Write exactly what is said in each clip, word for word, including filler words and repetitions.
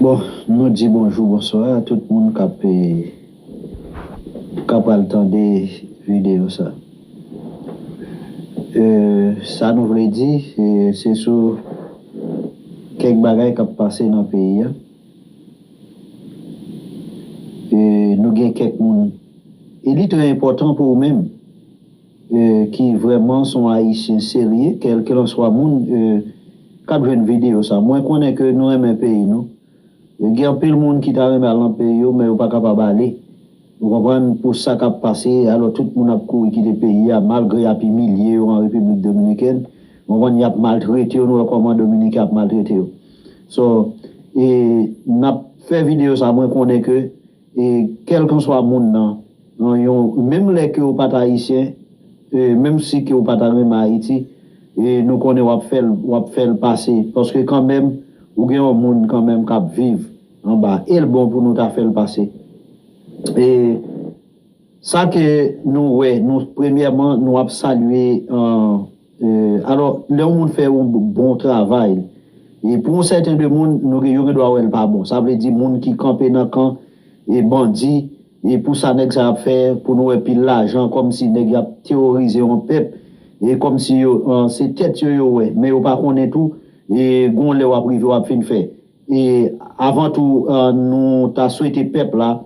Bon, nou di bonjou, bonswa a tout moun k ap, eh, k ap pral tande videyo sa. Eh, sa nou vle di, eh, se sou kèk bagay k ap pase nan peyi a. Eh, nou gen kèk moun, e li trè enpòtan pou ou menm, eh, ki vrèman se yon Ayisyen serye, kèlkelanswa moun, eh, k ap jwenn videyo sa. Mwen konnen ke nou renmen peyi nou. Gen anpil moun ki ta renmen al nan peyi yo, men yo pa kapab ale. Ou konprann? Pou sa k ap pase, alò tout moun ap kouri kite peyi a, malgre y ap imilye yo an Repiblik Dominikèn. Ou konprann? Y ap maltrete yo, nou wè kòman Dominiken ap maltrete yo. So, e, n ap fè videyo sa, mwen konnen ke, e, kèlkanswa moun nan, nan yon, menm lè ke ou pa t ayisyen, e, menm si ke ou pa ta renmen Ayiti, e, nou konnen w ap fè l, w ap fè l pase. Paske kanmenm, ou gen yon moun kanmenm k ap viv anba. E l bon pou nou ta fè l pase. E sa ke nou wè, nou, premyèman, nou ap salye, e, e, alò, lè yon moun fè yon bon travay, e pou yon sèten de moun, nou gen, yo gen dwa wè l pa bon. Sa vle di moun ki kanpe nan kan, e bandi, e pou sa nèg sa ap fè, pou nou wè pil lajan, kòmsi nèg y ap teworize yon pèp, e kòmsi yo, e, se tèt yo yo wè, men yo pa konnen tou, e gon lè w ap rive, w ap fin fè. E avan tou, e, nou ta swete pèp la,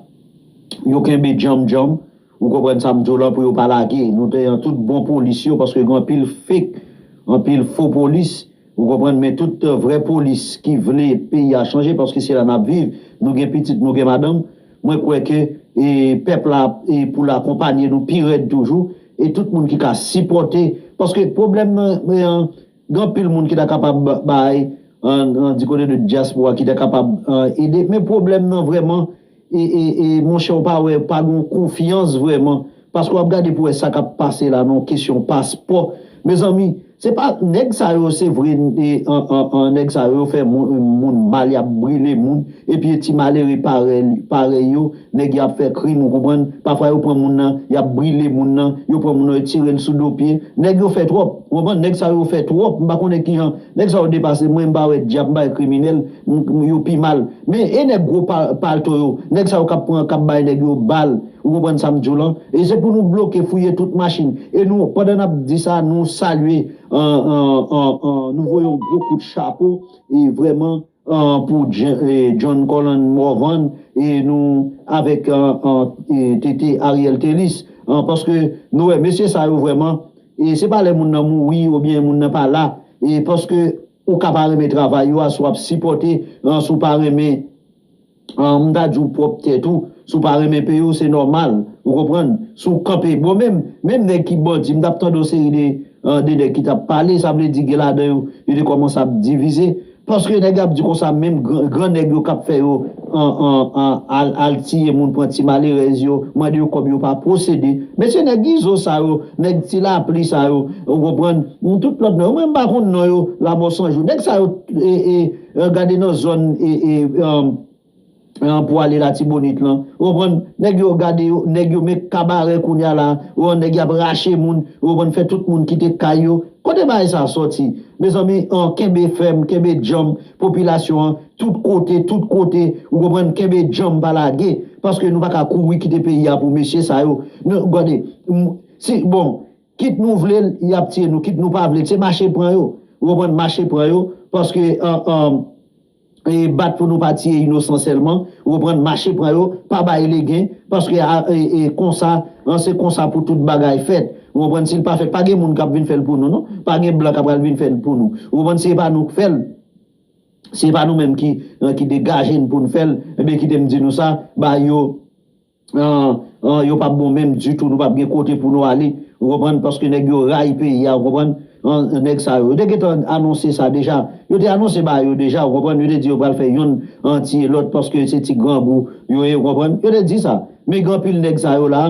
yo kenbe djanm djanm, ou konprann sa m di w lan, pou yo pa lage. Nou te an tout bon polis yo, paske gen anpil fake, anpil fo polis, ou konprann, men tout, e, vrè polis ki vle peyi a chanje, paske se la n ap viv, nou gen pitit, nou gen madanm, mwen kwè ke, e, pèp la, e, pou l akonpanye nou pi rèd toujou, e tout moun ki ka sipòte, paske pwoblèm nan, e, gen anpil moun ki ta kapab ba-, bay, an, an, di kote de dyaspora ki ta kapab, e, ede. Men pwoblèm nan vrèman, e, e, e, monchè, ou pa wè, pa gen konfyans vrèman. Paske w ap gade pou wè sa k ap pase la nan kesyon paspò. Mezanmi, se pa nèg sa yo, se vre, e, an, an, an, nèg sa yo, yo fè moun, moun mal, y ap brile moun, epi e ti malere parèy, parèy yo, nèg y ap fè krim, ou konprann? Pafwa yo pran moun nan, y ap brile moun nan, yo pran moun nan, yo tire l sou do pye. Nèg yo fè twòp, ou konprann? Nèg sa yo fè twòp, m pa konnen kijan. Nèg sa yo depase, mwen m pa wè dyab, m pa wè kriminèl, m, m, yo pi mal. Men e nèg gwo pa-, palto yo, nèg sa yo k ap pran, k ap bay nèg yo bal, ou konprann sa m di w lan? E se pou nou bloke, fouye tout machin. E nou, pandan n ap di sa, nou salye, e, e, e, e, nou voye yon gwo kout chapo, e vrèman, e, pou J-, e, John Colin Morvan, e nou avèk, e, e, e, T T Ariel Telis, e, paske nou wè mesye sa yo vrèman, e se pa lè moun nan mouri oubyen moun nan pa la, e paske ou ka pa renmen travay yo, a si w ap sipòte, e, si w pa renmen, e, m ta di w pwòp tèt ou, si w pa renmen peyi w, se nòmal, ou konprann, si w kanpe. Bon, menm, menm nèg ki bandi, m t ap tande yon seri de, e, de nèg ki t ap pale, sa vle di gen ladan yo, yo te kòmanse ap divize. Paske nèg ap di konsa, menm gran, gran nèg yo k ap fè yo, an, an, an, al, al tiye moun, pran ti malerèz yo, mande yo kòb, yo pa posede. Mesye, nèg Izo sa yo, nèg Ti Lapli sa yo, ou konprann? Tout lòt non yo, mwen m pa konn non yo, Lamò San Jou. Nèg sa yo, e, e, e, gade nan zòn, e, e, e, pou ale Latibonit lan. Ou konprann? Nèg yo gade yo, nèg yo met kabarè kounye a la. Ou konprann? Nèg y ap rache moun. Ou konprann? Fè tout moun kite kay yo. Kote bagay sa sòti? Mezanmi, an, kenbe fèm, kenbe djanm, popilasyon an, tout kote, tout kote, ou konprann, kenbe djanm, pa lage, paske nou pa ka kouri kite peyi a pou mesye sa yo. Nou, gade, m, si, bon, kit nou vle l, y ap tiye nou, kit nou pa vle l, se mache pran yo, ou konprann, mache pran yo, paske, e, e, e bat pou nou pa tiye inosan sèlman, ou konprann, mache pran yo, pa bay legen, paske, a, e, e, konsa, an, se konsa pou tout bagay fèt, ou konprann, si l pa fèt, pa gen moun k ap vin fè l pou nou, non, pa gen blan k ap pral vin fè l pou nou, ou konprann, se pa nou k fè l, se pa nou menm ki, e, ki degaje n pou n fè l, ebyen, kite m di nou sa, ba yo, e, e, yo p ap bon menm ditou, nou p ap gen kote pou nou ale, ou konprann, paske nèg yo rayi peyi a, ou konprann, e, nèg sa yo, yo te gentan anonse sa deja, yo te anonse ba yo deja, ou konprann, yo te di yo pral fè yonn, e, tiye lòt, paske se ti grangou yo ye, ou konprann, yo te di sa, men gen anpil nèg sa yo la,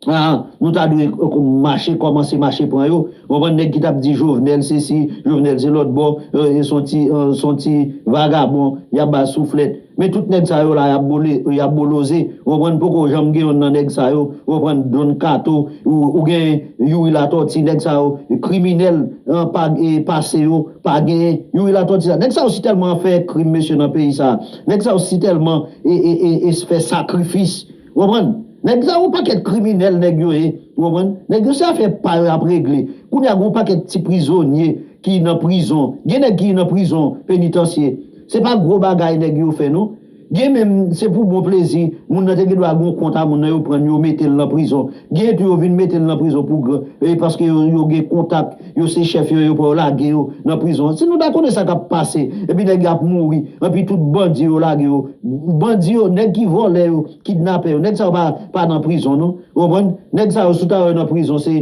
Ah, nou ta dwe, eh, mache, kòmanse mache pran yo. Ou konprann, nèg ki t ap di Jovenel sesi, Jovenel se lòt bò, eh, se yon ti, eh, se yon ti vagabon, y ap ba l souflèt. Men tout nèg sa yo la, y ap bole, y ap boloze. Ou konprann, poko janm gen youn nan nèg sa yo. Ou konprann, Don Kato, ou, ou gen Youri Latòti, nèg sa yo, kriminèl, eh, pa, eh, pase yo, pa gen Youri Latòti sa. Nèg sa yo si tèlman fè krim, mesye, nan peyi sa. Nèg sa yo si tèlman, eh, eh, eh, eh, fè sakrifis. Ou konprann? Nèg sa yo pakèt kriminèl, nèg yo ye. Ou konprann? Nèg yo se afè pa yo y ap regle. Kounye a, gen yon pakèt ti prizonye ki nan prizon. Gen nèg ki nan prizon, penitansye. Se pa gwo bagay nèg yo fè, non. Gen menm, se pou bon plezi. Moun nan te gen dwa gen yon kont a moun nan, yo pran l, yo mete l nan prizon. Gen tou, yo vin mete l nan prizon pou gran, e paske yo, yo gen kontak, yo se chèf yo, yo pran yo lage yo nan prizon. Si nou ta konnen sa k ap pase, epi nèg yo ap mouri, epi tout bandi yo lage yo. Bandi yo, nèg ki vòlè yo, kidnapè yo, nèg sa yo pa, pa nan prizon, non. Ou konprann? Nèg sa yo, si w ta wè yo nan prizon, se,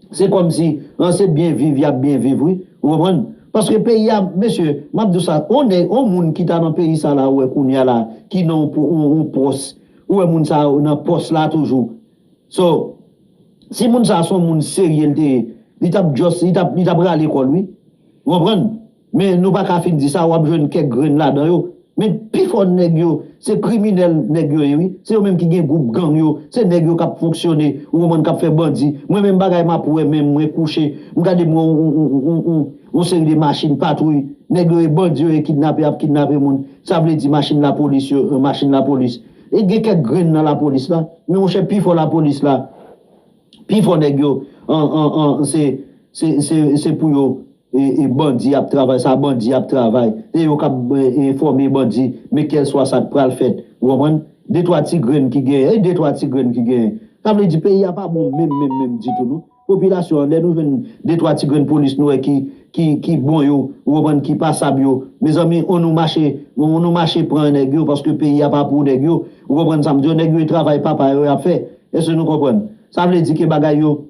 se kòmsi, an, se byen viv, y ap byen viv, wi. Ou konprann? Paske peyi a, mesye, m ap di w sa, on nèg, on moun ki ta nan peyi sa la, ou wè kounye a la, ki nan yon po-, yon, yon pòs, ou wè moun sa yo nan pòs la toujou. So, si moun sa se yon moun serye l te ye, li t ap just, li t ap, li t ap rale kò l, wi. Ou konprann? Men nou pa ka fin di sa, w ap jwenn kèk grenn ladan yo. Men pifò nèg yo, se kriminèl nèg yo ye, wi. Se yo menm ki gen gwoup gang yo, se nèg yo k ap fonksyone, ou konprann, k ap fè bandi. Mwen menm bagay m ap wè, menm mwen kouche, m gade m wè yon, yon, yon, yon, yon, yon seri de machin patwouy, nèg yo e bandi yo e kidnape, ap kidnape moun. Sa vle di machin lapolis yo, machin lapolis. E gen kèk grenn nan lapolis la. Men monchè, pifò lapolis la, pifò nèg yo, an, an, an, se, se, se, se pou yo, e, e bandi ap travay, sa bandi ap travay. Se yo k ap, e, enfòme bandi, men kèlswa sa k pral fèt. Ou konprann? De twa ti grenn ki genyen, e de twa ti grenn ki genyen. Sa vle di peyi a pa bon menm, menm, menm ditou, non. Popilasyon an, lè nou jwenn de twa ti grenn polis nou wè ki, ki, ki bon yo, ou konprann, ki pasab yo. Mezanmi, on nou mache, on nou mache pran nèg yo, paske peyi a pa pou nèg yo. Ou konprann sa m di w? Nèg yo e travay papa yo y ap fè. Èske nou konprann? Sa vle di ke bagay yo,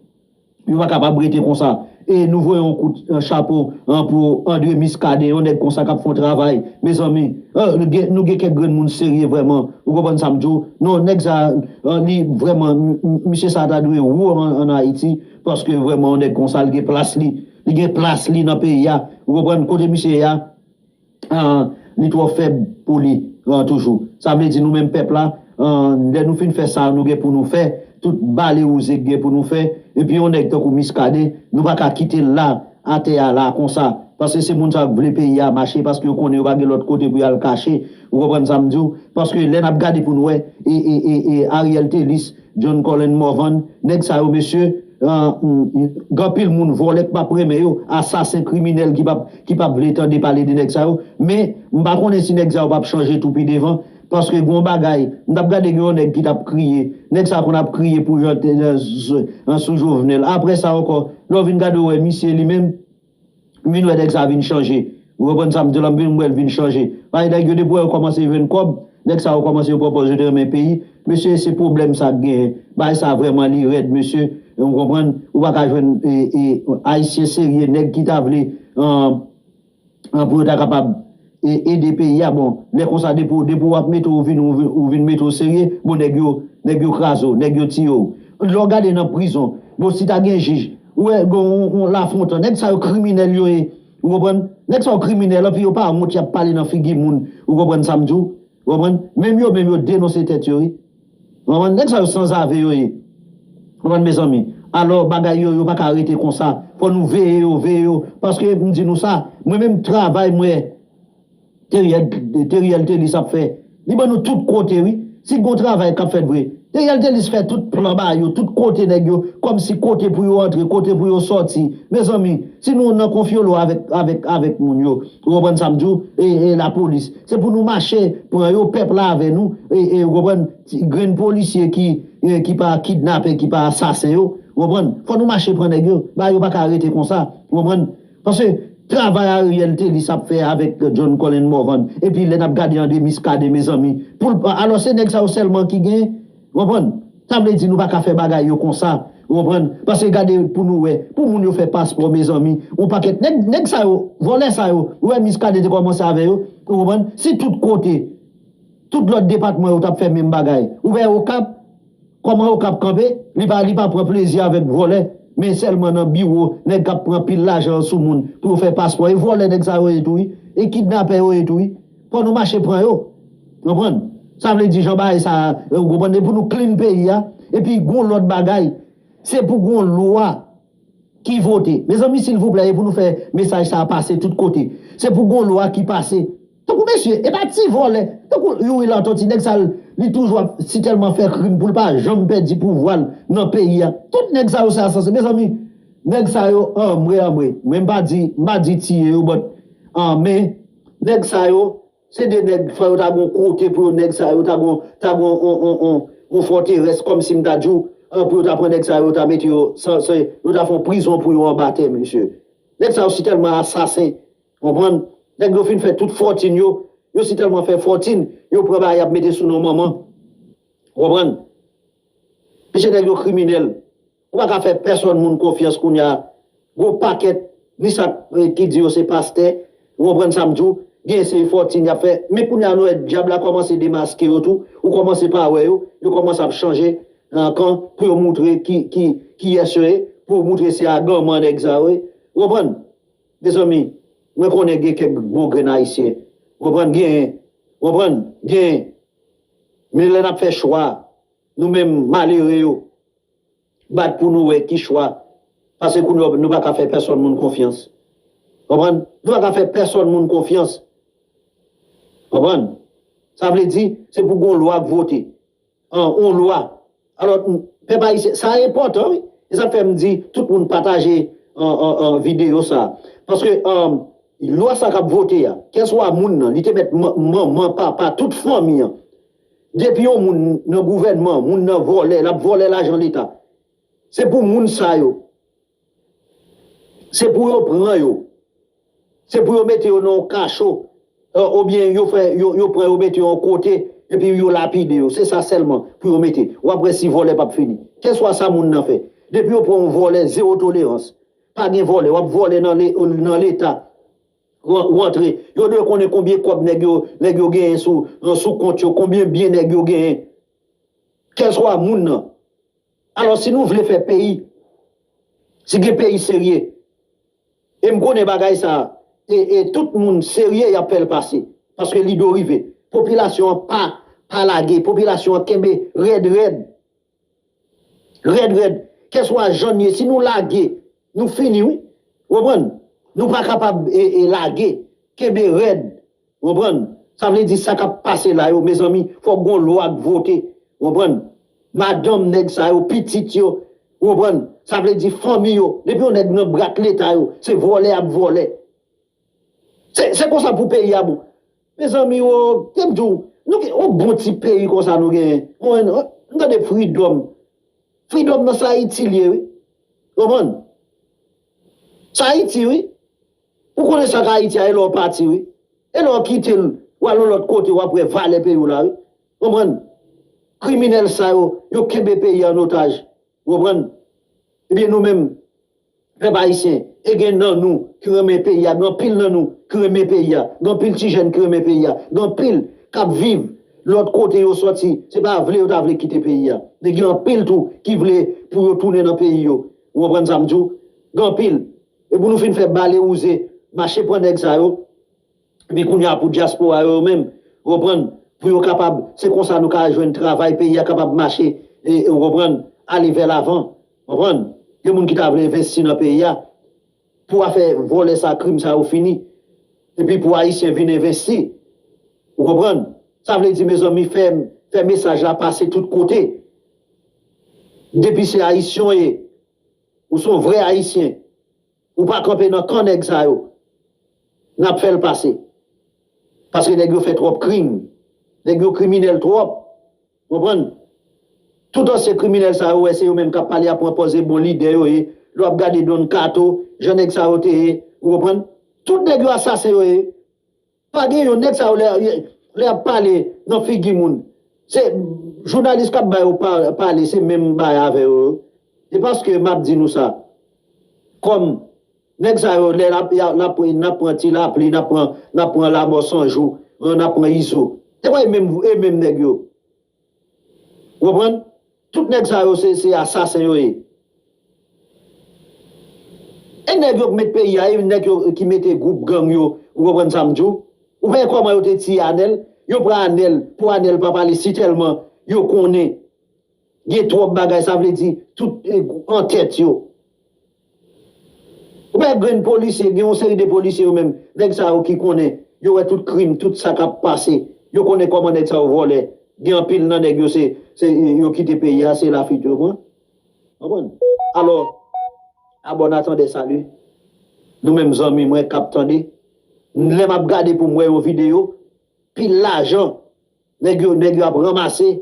yo pa kapab rete konsa. E nou voye yon kout, eh, chapo, eh, pou André Muscadin, yon nèg konsa k ap fè yon travay. Mezanmi, eh, nou gen, nou gen kèk grenn moun serye vrèman. Ou konprann sa m di w? Non, nèg sa, eh, li vrèman, m-, m-, misye sa ta dwe wo an, an Ayiti, paske vrèman yon nèg konsa, li gen plas li. Li gen plas li nan peyi a. Ou konprann kote misye ye a? Ah, li twò fèb pou li, ah, toujou. Sa vle di nou menm pèp la, ah, lè nou fin fè sa nou gen pou nou fè, tout bale wouze k gen pou nou fè, epi yon nèg tankou Muscadin, nou pa ka kite l la, atè a la konsa. Paske se moun sa yo k vle peyi a mache, paske yo konnen yo pa gen lòt kote pou y al kache. Ou konprann sa m di w? Paske lè n ap gade pou nou wè, e, e, e, e Ariel Thelys, John Colin Morvan, nèg sa yo, mesye, ah, mm, gen anpil moun vòlè k p ap renmen yo, asasen, kriminèl ki p ap, ki p ap vle tande pale de nèg sa yo. Men, m pa konnen si nèg sa yo p ap chanje tou pi devan, paske gen yon bagay, m t ap gade gen yon nèg ki t ap kriye. Nèg sa konn ap kriye pou Jan-, Jan-, sou Jovenel. Apre sa ankò, lè w vin gade w wè misye li menm, m vin wè nèg sa vin chanje. Ou konprann sa m di w la, m vin wè l vin chanje. Paske nèg yo depi wè yo kòmanse jwenn kòb, nèg sa yo kòmanse yo pwopòze yo te renmen peyi. Mesye, se pwoblèm sa k genyen. Bagay sa vrèman li rèd, mesye. Ou konprann? Ou pa ka jwenn, e, e, Ayisyen serye, nèg ki ta vle, an, an, pou yo ta kapab, e, ede peyi a. Bon, lè konsa, depi, depi w ap mete w vin, ou vin, ou vin mete w serye, bon, nèg yo, nèg yo kraze w, nèg yo tiye w. Lè w gade nan prizon, bon, si ta gen jij, ou wè, gen yon, yon Lafontan, nèg sa yo kriminèl yo ye, ou konprann? Nèg sa yo kriminèl, anpi yo pa wont, y ap pale nan figi moun, ou konprann sa m di w? Ou konprann? Menm yo menm yo denonse tèt yo, wi. Ou konprann? Nèg sa yo sanzave yo ye. Ou konprann, mezanmi? Alò, bagay yo, yo pa ka rete konsa. Fò nou veye yo, veye yo. Paske, m di nou sa, mwen menm travay mwen, Teriel, Teriel Thelys ap fè. Li ban nou tout kote, wi. Si gon travay k ap fèt vre. Teriel Thelys fè tout plan ba yo, tout kote nèg yo, kòmsi kote pou yo antre, kote pou yo sòti. Mezanmi, si nou nan konfyolo avèk, avèk, avèk moun yo, ou konprann sa m di w, e, e lapolis, se pou nou mache, pran yo, pèp la avè nou, e, e, ou konprann, ti grenn polisye ki, e, ki pa kidnapè, ki pa asasen yo, ou konprann, fò nou mache pran nèg yo, bagay yo pa ka rete konsa, ou konprann. Paske travay Ariel Thelys ap fè avèk John Colin Morvan, epi lè n ap gade André Muscadin, mezanmi, pou l, alò se nèg sa yo sèlman ki gen, ou konprann? Sa vle di nou pa ka fè bagay yo konsa, ou konprann? Paske gade pou nou wè, pou moun yo fè paspò, mezanmi, yon pakèt nèg, nèg sa yo, vòlè sa yo, ou wè Muscadin te kòmanse avè yo, ou konprann? Si tout kote, tout lòt depatman yo t ap fè menm bagay, ou wè Okap, Kòman yo k ap kanpe? Li pa, li pa pran plezi avèk vòlè, men sèlman nan biwo, nèg k ap pran pil lajan sou moun pou yo fè paspò. E vòlè nèg sa yo ye tou wi. E kidnapè yo ye tou wi. Fò nou mache pran yo. Konprann? Sa vle di jan bagay sa, ou konprann, e pou nou clean peyi a. Epi gon lòt bagay, se pou gon lwa ki vote. Mezanmi, silvouplè, e pou nou fè mesaj sa a pase tout kote. Se pou gon lwa ki pase. Tankou mesye, e pa ti vòlè. Tankou Youri Latortue, nèg sa, li toujou ap sitèlman fè krim pou l pa janm pèdi pouvwa l nan peyi a. Tout nèg sa yo se asasen. Mezanmi, nèg sa yo, anmwe, anmwe. Mwen m pa di, m pa di tiye yo, but, ah, men, nèg sa yo, se de nèg, fò yo ta gon kote pou yo, nèg sa yo ta gon, ta gon on, on, on, on fòterès, kòmsi m ta di w, ah, pou yo ta pran nèg sa yo, ta mete yo, sa, se, yo ta fè yon prizon pou yo anba tè, mesye. Nèg sa yo sitèlman asasen, konprann? Nèg yo fin fè tout fòtin yo, yo sitèlman fè fòtin, yo pran bagay y ap mete sou non manman. Konprann? Mesye nèg yo kriminèl. Ou pa ka fè pèsòn moun konfyans kounye a. Gwo pakèt, ni sa k, eh, ki di yo se pastè, ou konprann sa m di w, gen seri fòtin y ap fè. Men kounye a nou wè dyab la kòmanse demaske yo tou, ou kòmanse pa wè yo, yo kòmanse ap chanje, eh, kan pou yo moutre ki, ki, kiyès yo ye, pou yo moutre se aganman nèg sa yo ye. Ou konprann? Mezanmi, mwen konnen gen kèk bon grenn ayisyen. Ou konprann? Gen, ou konprann? Gen. Men lè n ap fè chwa, nou menm malere yo, bat pou nou wè ki chwa. Paske kounye a nou pa ka fè pèsòn moun konfyans. Konprann? Nou pa ka fè pèsòn moun konfyans. Konprann? Sa vle di, se pou gon lwa k vote. An, on lwa. Alò, m, pèp ayisyen, sa enpòtan, wi. E sa k fè m di, tout moun pataje, an, an, an, videyo sa. Paske, an, lwa sa k ap vote a, kèswa moun nan, li te mèt man-, manman, papa, tout fanmi an. Depi yon moun nan gouvènman, moun nan vòlè, l ap vòlè lajan leta. Se pou moun sa yo. Se pou yo pran yo. Se pou yo mete yo nan yon kacho. Eh, oubyen yo fè, yo, yo pran yo mete yo yon kote, epi yo lapide yo. Se sa sèlman pou yo mete. W ap wè si vòlè p ap fini. Kèswa sa moun nan fè. Depi yo pran yon vòlè, zewo tolerans. Pa gen vòlè, w ap vòlè nan le-, nan leta. Ran-, rantre. Yo dwe konnen konbyen kòb nèg yo, nèg yo genyen sou, sou kont yo, konbyen byen nèg yo genyen. Kèswa moun nan. Alò, si nou vle fè peyi, si gen peyi serye, e m konnen bagay sa, e, e tout moun serye y ap fè l pase, paske li do rive. Popilasyon an pa, pa lage, popilasyon an kenbe rèd, rèd. Rèd, rèd. Kèswa jan n ye, si nou lage, nou fini, wi. Ou konprann? Nou pa kapab, e, e, lage. Kenbe rèd. Ou konprann? Sa vle di sa k ap pase la yo, mezanmi, fòk gon lwa k vote. Ou konprann? Madanm nèg sa yo, pitit yo, ou konprann? Sa vle di fanmi yo. Depi yon nèg nan brak leta yo, se vòlè y ap vòlè. Se, se konsa pou peyi a bon. Mezanmi, o, te m di w, nou gen yon bon ti peyi konsa nou genyen. Ou konprann? M tande freedom. Freedom nan se Ayiti l ye, wi. Ou konprann? Se Ayiti, wi. Ou konnen sa k Ayiti a, e lè w pati, wi. E lè w kite l, w al yon lòt kote, w ap wè valè peyi w la, wi. Konprann? Kriminèl sa yo, yo kenbe peyi a an otaj. Ou konprann? Ebyen, nou menm, pèp ayisyen, e gen nan nou ki renmen peyi a, gen anpil nan nou ki renmen peyi a, gen anpil ti jèn ki renmen peyi a, gen anpil k ap viv lòt kote yo sòti, se pa vle yo ta vle kite peyi a. Men gen anpil tou ki vle pou yo tounen nan peyi yo. Ou konprann sa m di w? Gen anpil. E pou nou fin fè bale wouze, mache pran nèg sa yo, epi kounye a pou dyaspora yo menm, ou konprann, pou yo kapab, se konsa nou ka jwenn travay, peyi a kapab mache, e, e, ou konprann, ale vè lavan, ou konprann. Gen moun ki ta vle envesti nan peyi a, pou afè vòlè sa, krim sa yo fini, epi pou Ayisyen vin envesti, ou konprann. Sa vle di, mezanmi, fè, fè mesaj la pase tout kote. Depi se Ayisyen w ye, ou se yon vrè Ayisyen, ou pa kanpe nan kan nèg sa yo, n ap fè l pase. Paske nèg yo fè twòp krim. Nèg yo kriminèl twòp. Konprann? Tout ansyen kriminèl sa yo, wè se yo menm k ap pale, ap pran pòz e bon lidè yo ye. Lè w ap gade Don Kato, jan nèg sa yo te ye, ou konprann? Tout nèg yo asasen yo ye. Pa gen yon nèg sa yo lè, lè y ap pale nan figi moun. Se jounalis k ap ba yo pa-, pale, se menm bagay avè yo. E paske m ap di nou sa, kòm nèg sa yo, lè n ap, y a, n ap, n ap pran Ti Lapli, n ap pran, n ap pran Lamò San Jou, n ap pran Izo. Se kwa e menm, e menm nèg yo. Ou konprann? Tout nèg sa yo se, se asasen yo ye. E nèg yo k met peyi a, e nèg yo ki mete gwoup gang yo, ou konprann sa m di w? Ou wè kòman yo te tiye Anèl? Yo pran Anèl, pou Anèl pa pale si tèlman yo konnen gen twòp bagay, sa vle di tout eh, an tèt yo. Ou wè grenn polisye, gen yon seri de polisye yo menm, nèg sa yo ki konnen, yo wè tout krim, tout sa k ap pase, yo konnen kòman nèg sa yo vòlè. Gen anpil nan nèg yo se, se yo kite peyi a, se lafit yo pran. Konprann? Alò, abòne a Tandè Sali, nou menm zanmi mwen k ap tande, lè m ap gade pou m wè yon videyo, pil lajan, nèg yo, nèg yo ap ranmase,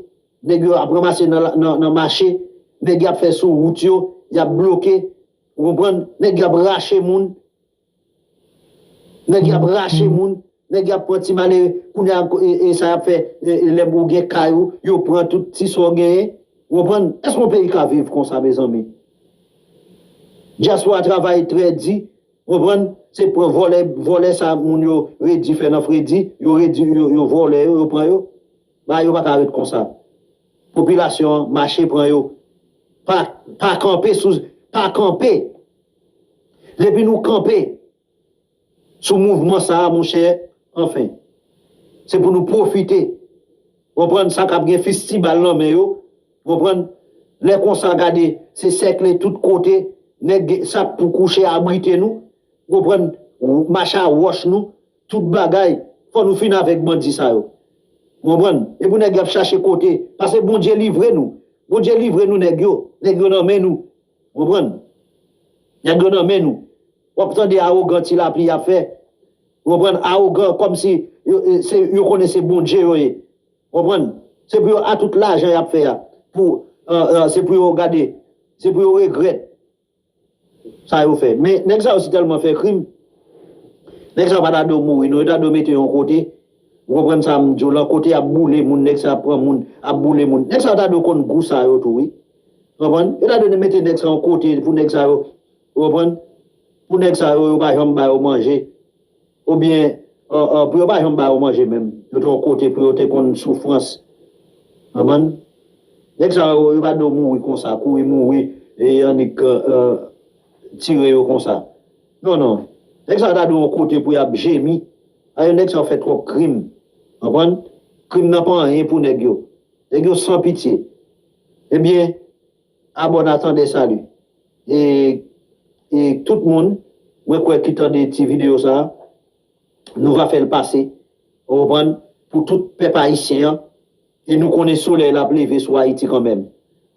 nèg yo ap ranmase nan, nan, nan mache, nèg y ap fè sou wout yo, y ap bloke, ou konprann? Nèg y ap rache moun, nèg y ap rache moun, nèg y ap pran ti malere, kounye a, e, e sa y ap fè, e, e, lè ou gen kay ou, yo pran tout ti sa w genyen, ou konprann? Èske yon peyi ka viv konsa, mezanmi? Dyaspora travay trè di, konprann? Se pran vòlè, vòlè sa moun yo redi fè nan fredi, yo redi, yo, yo vòlè yo, yo pran yo. Bagay yo pa ka ret konsa. Popilasyon an mache pran yo. Pa, pa kanpe sou, pa kanpe. Depi nou kanpe sou mouvman sa a, monchè, anfen, se pou nou pwofite. Konprann sa k ap gen fistibal nan men yo. Konprann? Lè konsa, gade, se sèkle tout kote, nèg sa k pou kouche abrite nou. Konprann? Mache a wòch nou, tout bagay. Fò nou fin avèk bandi sa yo. Konprann? E pou nèg y ap chache kote, paske Bondye livre nou. Bondye livre nou nèg yo. Nèg yo nan men nou. Konprann? Nèg yo nan men nou. W ap tande awogan ti lapli y ap fè. Konprann? Awogan kòmsi yo, e, se, yo konnen se Bondye yo ye. Konprann? Se pou yo a tout lajan y ap fè a. Pou, e, e, se pou yo gade. Se pou yo regrèt sa yo fè. Men nèg sa yo si tèlman fè krim. Nèg sa yo pa ta dwe mouri, non. Yo ta dwe mete yon kote. Ou konprann sa m di w lan? Kote y ap boule moun, nèg sa ap pran moun, ap boule moun. Nèg sa yo ta dwe konn gou sa yo tou, wi. Konprann? Yo ta dwe mete nèg sa yon kote pou nèg sa yo, ou konprann? Pou nèg sa yo, yo pa janm ba yo manje. Oubyen, e, e, pou yo pa janm ba yo manje menm. Yo te yon kote pou yo te konn soufrans. Konprann? Nèg sa yo, yo pa dwe mouri konsa, kouri mouri, e annik, e, e, tire yo konsa. Non, non. Nèg sa yo ta dwe yon kote pou y ap jemi. Paske nèg sa yo fè twòp krim. Konprann? Krim nan pa anyen pou nèg yo. Nèg yo san pitye. Ebyen, abòne a Tandè Sali. E, e tout moun, mwen kwè ki tande ti videyo sa a, nou va fè l pase, ou konprann, pou tout pèp ayisyen an, e nou konnen solèy la ap leve sou Ayiti kanmenm.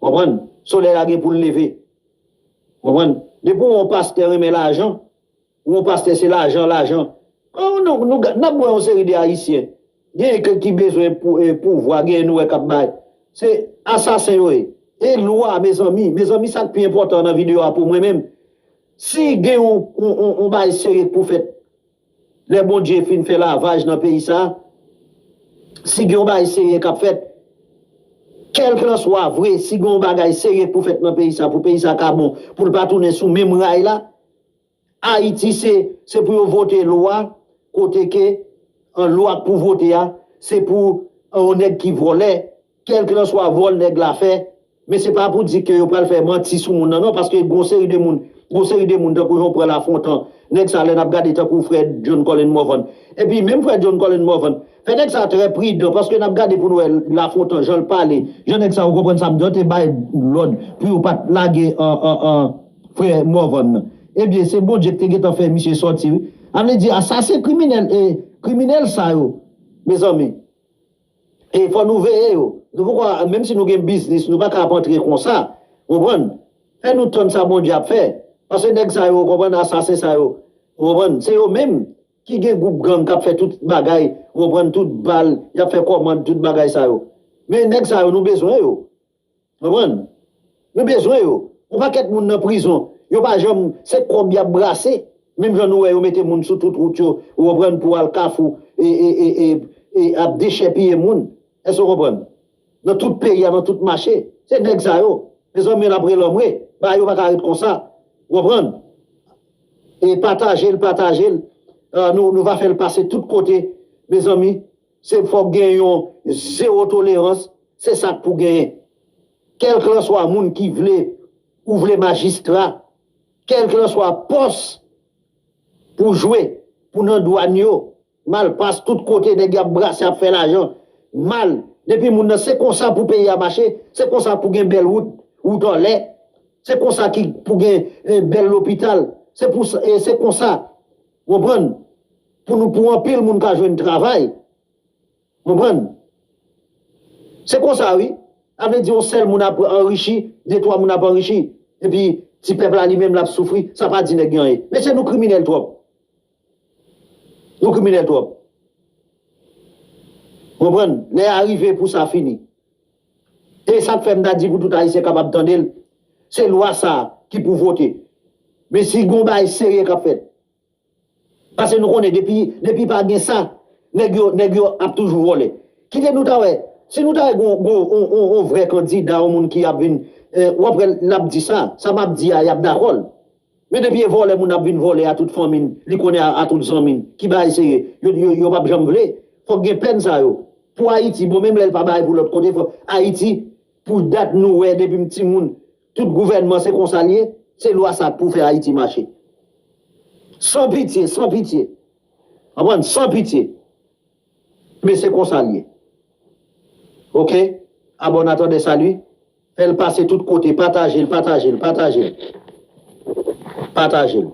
Konprann? Solèy la gen pou l leve. Konprann? Depi w yon pastè renmen lajan, ou yon pastè se lajan, lajan. Kon nou, nou, n ap wè yon seri de Ayisyen, genyen ki, ki bezwen pou, e, pouvwa, genyen nou wè k ap bay. Se asasen yo ye. E lwa, mezanmi, mezanmi, sa k pi enpòtan nan videyo a pou mwen menm, si gen yon, yon, yon, yon bagay serye k pou fèt, lè Bondye fin fè lavaj nan peyi sa, si gen yon bagay serye k ap fèt, kèlkanswa vre, si gen yon bagay serye k pou fèt nan peyi sa, pou peyi sa ka bon, pou l pa tounen sou menm ray la, Ayiti se, se pou yo vote lwa, kote ke, an lwa k pou vote a, se pou, an, yon nèg ki vòlè, kèlkanswa vòl nèg la fè, men se pa pou di ke yo pral fè manti sou moun nan non, paske gon seri de moun, gon seri de moun tankou Jean Paul Lafontant, nèg sa lè n ap gade tankou frè John Colin Morvan. Epi menm frè John Colin Morvan, fè nèg sa trè pridan, paske n ap gade pou n wè Lafontant, jan l pale, jan nèg sa, ou konprann sa m di, yo te bay lòd pou yo pa t lage an, an, an, frè Morvan nan. Ebyen, se Bondye ki te gentan fè misye sòti, wi. A vle di, asasen kriminèl, e, kriminèl sa yo, mezanmi, e fò nou veye yo. Nou poko, menm si nou gen biznis, nou pa ka ap antre konsa. Konprann? Fè nou tann sa Bondye ap fè. Paske nèg sa yo, konprann, asasen sa yo, konprann, se yo menm ki gen gwoup gang k ap fè tout bagay, konprann, tout bal, y ap fè kòmand, tout bagay sa yo. Men nèg sa yo, nou bezwen yo. Konprann? Nou bezwen yo. Yon pakèt moun nan prizon. Yo pa janm, se kòb y ap brase. Menm jan nou wè yo mete moun sou tout wout yo, ou konprann, pou al Kafou, e, e, e, e, e ap dechèpiye moun. Èske w konprann? Nan tout peyi a, nan tout mache. Se nèg sa yo. Mezanmi, n ap relanmwe. Bagay yo pa ka ret konsa. Ou konprann? E pataje l, pataje l. Ah, nou, nou va fè l pase tout kote. Mezanmi, se fòk gen yon zewo tolerans. Se sa k pou genyen. Kèlkanswa moun ki vle, ou vle majistra, kèlkanswa pòs pou jwe, pou nan dwàn yo, malpas tout kote, nèg y ap brase, ap fè lajan, mal. Depi moun nan, se konsa pou peyi a mache, se konsa pou gen bèl wout, wout anlè, se konsa ki pou gen eh, bèl lopital, se pou sa- eh, se konsa, konprann, pou nou, pou anpil moun ka jwenn travay. Konprann? Se konsa, wi. Sa vle di yon sèl moun ap anrichi, de twa moun ap anrichi. Epi ti pèp la li menm l ap soufri, sa pa di nèg yo anyen. Mesye, nou kriminèl twòp. Nou kriminèl twòp. Konprann? Lè a rive pou sa fini. E sa k fè m ta di pou tout Ayisyen kapab tande l, se lwa sa a ki pou vote. Men si gon bagay serye k ap fèt, Paske nou konnen depi, depi pa gen sa, nèg yo, nèg yo ap toujou vòlè. Kite nou ta wè, si nou ta wè gon, gon, on, on, on vrè kandida, on moun ki ap vin, eh, w ap wè l ap di sa, sa m ap di a, y ap dakò l. Men depi e vòlè moun ap vin vòlè a tout fanmi n, li konnen a, a tout zanmi n, ki bagay serye, yo, yo, yo p ap janm vle. Fòk gen pèn sa yo. Pou Ayiti, bon, menm lè l pa bay pou lòt kote, fòk Ayiti, pou dat nou wè, depi m timoun, tout gouvènman se konsa l ye, se lwa sa k pou fè Ayiti mache. San pitye, san pitye. Konprann? San pitye. Men se konsa l ye. Oke? Abòne, atande, sali. Fè l pase tout kote. Pataje l, pataje l, pataje l. Pataje l.